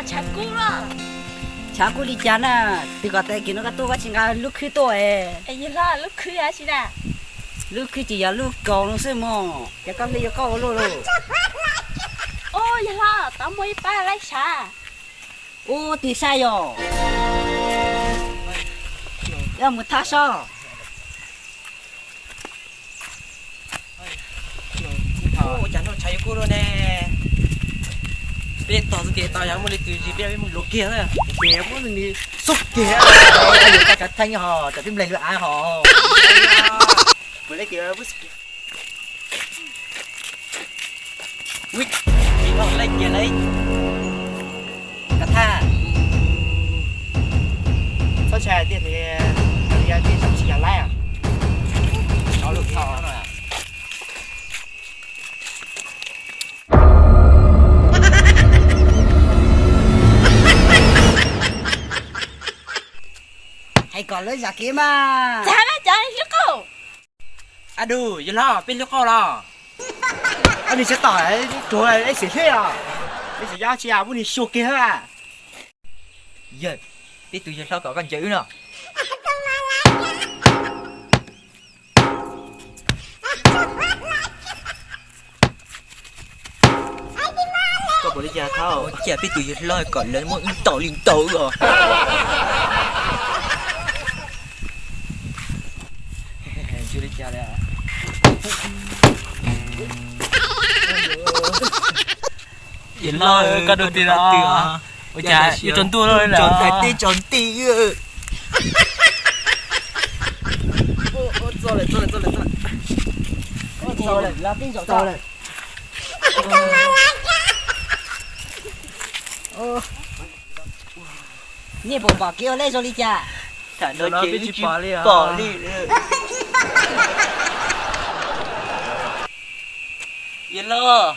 Tshav kub los? Tshav kub li cas na, twb kom tag kis no koj tuaj koj tsis nqa lub khwb tuaj es. Yawg hlob, lub khwb yog dab tsi na? Lub khwb ces yog lub kaus no xwb mog, ces koj hle yuav koj ua luaj lauj. Ub, yawg hlob, tod muaj ib pab laib sav. Ub, tim saib yog. Yog mus thab sob. Ua cas noj tshav yuav kub luaj ne? Peb tos txoj kev tau yog muaj li tus zis peb mus luag kiag na. Ces muab nws xub kiag, yuav tau kav theej ho, tsam peb nplaig lub av ho. Ui, tsis tau laij kiag lauj. Kav thaj, txhob ntshai tiag, tej zaum tsis yog laib. Rov lub thoj no. Hais kom lawv zam kev mas. Txav na cov hlub qauj. A dus, yawg hlob, peb hlub qauj los? Ob niag tsis tom, ruag ib xim hleb os. Ib xim yob tsis yog muab nws xyuas kiag. Yawg, peb tus yawg hlob kom koj ncaws wb no. Koj puas li cas thaum cia peb tus yawg hlob kom lawv muab wb ntaus li ntaus wb os. Yawg hlob, koj dua twg los? Ua cas yuav tsaus ntuj lawm? Tsaus ntuj teb tsaus nti. Nej puas pom kev ua lej zoo li cas? Tham no ces wb tsis pom li. Yawg hlob,